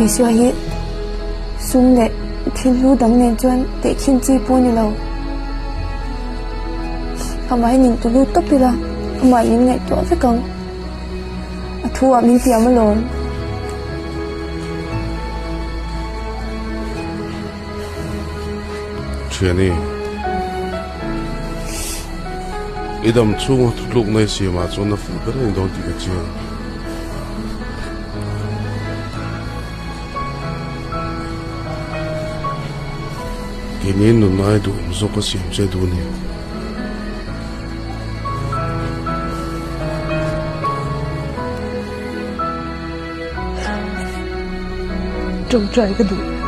Isua hi sum leh thil hlu dang nen chuan tehkhin chi pawh a ni lo. Amah hi nin tulu tawp ila, amah min ngaihtuah vek ang. A thu ah min tiam alawm. Thiani, i dam chhunga thutlukna i siamah chuan a fuh ber a ni dawn tih ka chiang. Keini nun ai duhawm zawk a siam che duh a ni. Tawngtai ka duh.